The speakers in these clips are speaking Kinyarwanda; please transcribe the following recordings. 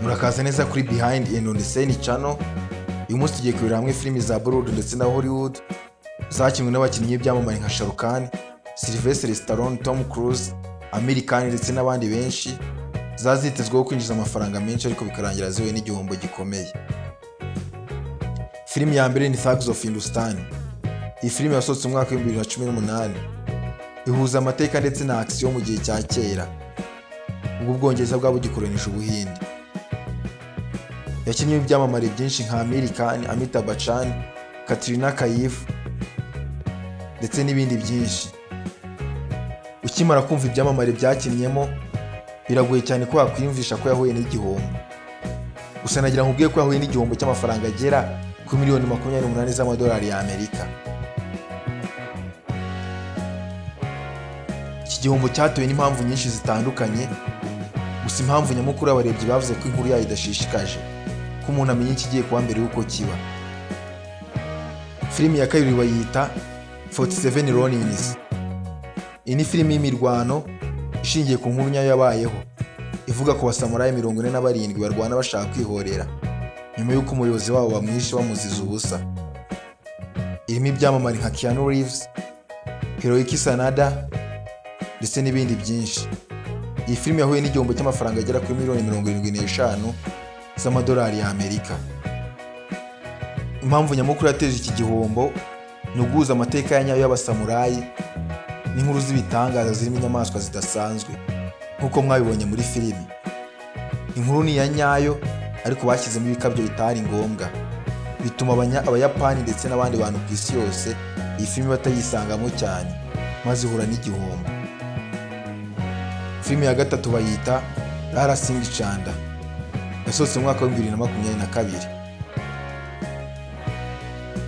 Murakaza neza kuri Behind and on the Scene channel. Uyu munsi tugiye kurebera hamwe filimi za Bollywood ndetse na Hollywood zakinwe n'abakinnyi b'ibyamamare nka Shah Rukh Khan, Sylvester Stallone, Tom Cruise, Aamir Khan ndetse n'abandi benshi, zazitezweho kwinjiza amafaranga menshi ariko bikarangira zihuye n'igihombo gikomeye. Filimi ya mbere ni Thugs of Hindustan. Iyi filimi yasohotse mu mwaka wa 2018, ihuza amateka ndetse na action mu gihe cya kera ubwo Ubwongereza bwaba bugikoronije Ubuhinde. Yakinnye ibyamamare byinshi nka Aamir Khan, Amitabh Bachchan, Katrina Kaif ndetse n'ibindi byinshi. Ukimara kumva ibyamamare byakinnyemo, biragoye cyane ko wakwiyumvisha ko yahuye n'igihombo. Gusa nagira nkubwiye ko yahuye n'igihombo cy'amafaranga agera kuri miliyoni 28 z'amadolari y'Amerika. Iki gihombo cyatewe n'impamvu nyinshi zitandukanye, gusa impamvu nyamukuru abarebyi bavuze ko inkuru yayo idashishikaje, ko umuntu amenya ikigiye kuba mbere y'uko kiba. Filimi ya kabiri bayita 47 Ronins. Iyi ni filimi y'imirwano ishingiye ku nkuru nyayo yabayeho, ivuga ku basamurayi 47 barwana bashaka kwihorera nyuma y'uko umuyobozi wabo bamwishe bamuziza ubusa. Irimo ibyamamare nka Keanu Reeves, Hiroyuki Sanada ndetse n'ibindi byinshi. Iyi filimi yahuye n'igihombo cy'amafaranga agera kuri miliyoni 75 z'amadolari y'Amerika. Impamvu nyamukuru yateje iki gihombo ni uguhuza amateka ya nyayo y'abasamurayi n'inkuru z'ibitangaza zirimo inyamaswa zidasanzwe nk'uko mwabibonye muri filimi. Inkuru ni iya nyayo, ariko bashyizemo ibikabyo bitari ngombwa, bituma Abayapani ndetse n'abandi bantu ku isi yose iyi filimi batayisangamo cyane, maze ihura n'igihombo. Filimi ya gatatu bayita Laila Singh Chanda, yasohotse mu mwaka wa 2022.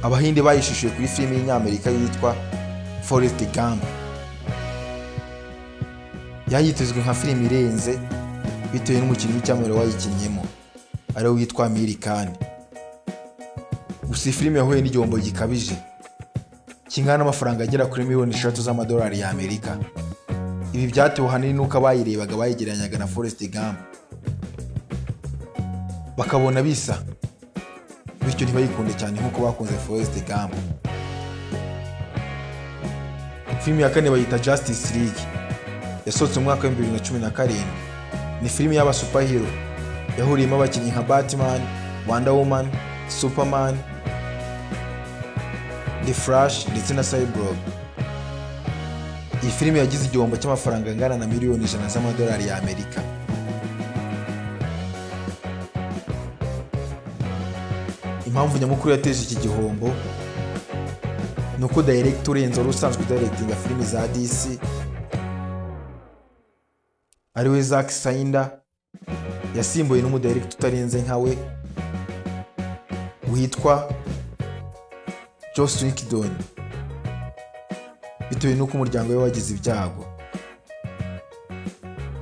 Abahinde bayishishuye kuri filimi y'Inyamerika yitwa Forrest Gump. Yayitezwe nka filimi irenze bitewe n'umukinnyi w'icyamamare wayikinnyemo, ariwe witwa Aamir Khan. Gusa iyi filimi yahuye n'igihombo gikabije kingana n'amafaranga agera kuri miliyoni 6 z'amadolari y'Amerika. Ibi byatewe ahanini n'uko abayirebaga bayigereranyaga na Forrest Gump bakabona bisa, bityo ntibayikunde cyane nk'uko bakunze Forrest Gump. Filimi ya kane bayita Justice League, yasohotse mu mwaka wa 2017. Ni filimi y'aba superhero yahuriyemo abakinnyi nka Batman, Wonder Woman, Superman, The Flash ndetse na Cyborg. Iyi filimi yagize igihombo cy'amafaranga angana na miliyoni 100 z'amadolari y'Amerika. Impamvu nyamukuru yateje iki gihombo ni uko director urenze wari usanzwe udirectinga filimi za DC, ariwe Zack Snyder, yasimbuwe n'umudirector utarenze nka we witwa Joss Whedon, bitewe n'uko umuryango we wagize ibyago.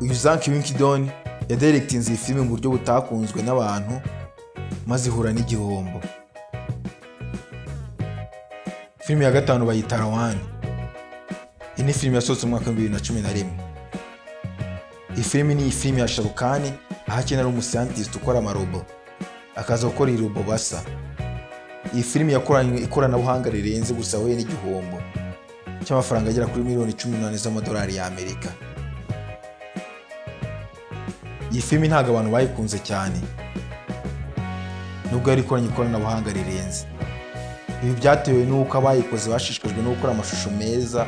Uyu Zack Whedon yadirectinze iyi filimi mu buryo butakunzwe n'abantu, maze ihura n'igihombo. Filimi ya gatanu bayita Ra.One. Iyi ni filimi yasohotse mu mwaka wa 2011. Iyi filimi ni filimi ya Shah Rukh Khan, aho akina ari umuscientist ukora amarobo, akaza gukora iri robo basa. Iyi filimi yakoranywe ikoranabuhanga rirenze, gusa yahuye n'igihombo cy'amafaranga agera kuri miliyoni 18 z'amadolari y'Amerika. Iyi filimi ntabwo abantu bayikunze cyane nubwo yari ikoranye ikoranabuhanga rirenze. Ibi byatewe n'uko abayikoze bashishikajwe no gukora amashusho meza,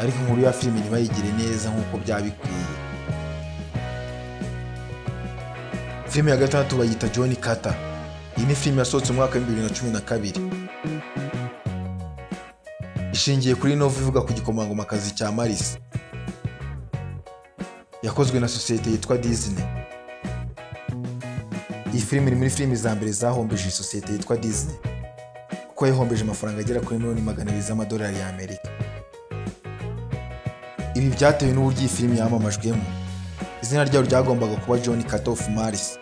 ariko inkuru ya filimi ntibayigire neza nk'uko byaba bikwiye. Filimi ya gatandatu bayita John Carter. Iyi ni filimi yasohotse mu mwaka wa 2012, ishingiye kuri novel ivuga ku gikomangomakazi cya Marisi. Yakozwe na sosiyete yitwa Disney. Iyi filimi iri muri filimi za mbere zahombeje iyi sosiyete yitwa Disney, kuko yahombeje amafaranga agera kuri miliyoni 200 z'amadolari y'Amerika. Ibi byatewe n'uburyo iyi filimi yamamajwemo. Izina ryayo ryagombaga kuba John Carter of Mars,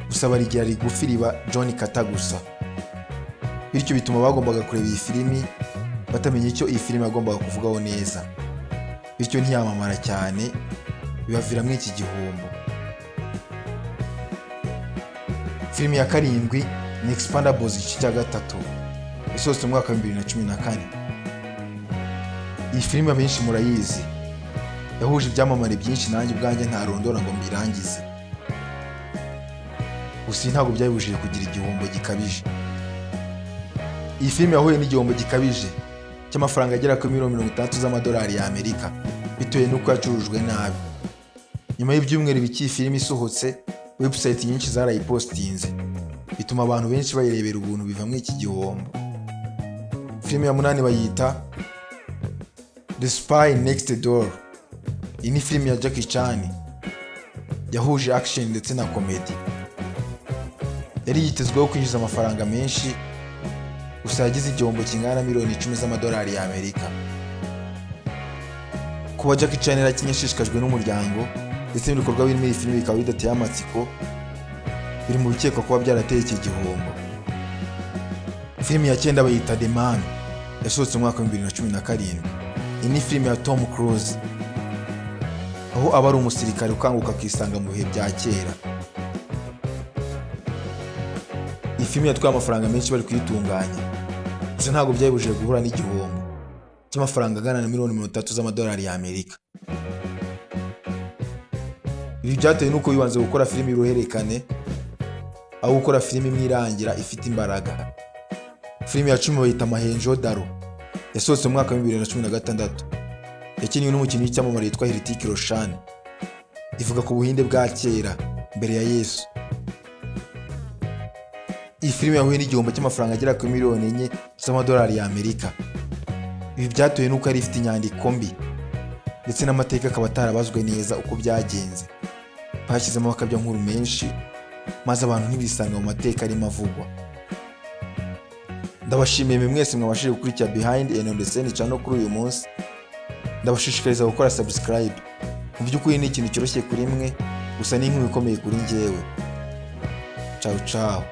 gusa barigira rigufi riba John Carter gusa, bityo bituma bagombaga kureba iyi filimi batamenya icyo iyi filimi yagombaga kuvugaho neza, bityo ntiyamamara cyane. Bibaviramo iki gihombo. Filimi ya karindwi ni Expendables igice cya gatatu, yasohotse mu mwaka wa 2014. Iyi filimi abenshi murayizi, yahuje ibyamamare byinshi nanjye ubwanjye ntarondora ngo mbirangize. Gusa iyi ntabwo byayibujije kugira igihombo gikabije. Iyi filimi yahuye n'igihombo gikabije cy'amafaranga agera kuri miliyoni 60 z'amadolari y'Amerika, bitewe n'uko yacurujwe nabi. Nyuma y'ibyumweru bike iyi filimi isohotse, website nyinshi zarayipostinze, bituma abantu benshi bayirebera ubuntu, bivamo iki gihombo. Filimi ya munani bayita The Spy Next Door. Iyi ni filimi ya Jackie Chan yahuje action ndetse na comedy. Yari yitezweho kwinjiza amafaranga menshi, gusa yagize igihombo kingana na miliyoni 10 z'amadolari y'Amerika. Kuba Jackie Chan yarakinye ashishikajwe n'umuryango ndetse n'ibikorwa biri muri iyi filimi bikaba bidateye amatsiko, biri mu bikekwa kuba byarateye iki gihombo. Filimi ya cyenda bayita The Man, yasohotse mu mwaka wa 2017. Iyi ni filimi ya Tom Cruise, aho aba ari umusirikare ukanguka akisanga mu bihe bya kera. Iyi filimi yatwaye amafaranga menshi bari kuyitunganya, gusa ntabwo byayibujije guhura n'igihombo cy'amafaranga angana na miliyoni 30 z'amadolari y'Amerika. Ibi byatewe n'uko bibanze gukora filimi y'uruhererekane aho gukora filimi imwe irangira ifite imbaraga. Filimi ya 10 bayita Mohenjo-Daro, yasohotse mu mwaka wa 2016. Yakiniwe n'umukinnyi w'icyamamare witwa Hrithik Roshan. Ivuga ku Buhinde bwa kera mbere ya Yesu. Iyi filimi yahuye n'igihombo cy'amafaranga agera kuri miliyoni 4 z'amadolari y'Amerika. Ibi byatewe n'uko yari ifite inyandiko mbi ndetse n'amateka akaba atarabazwe neza uko byagenze. Bashyizemo amakabyankuru menshi, maze abantu ntibisanga mu mateka arimo avugwa. Ndabashimiye mwe mwese mwabashije gukurikira Behind and on the Scene channel kuri uyu munsi. Ndabashishikariza gukora subscribe. Mu by'ukuri ni ikintu cyoroshye kuri mwe, gusa ni inkuru ikomeye kuri njyewe. Ciao ciao.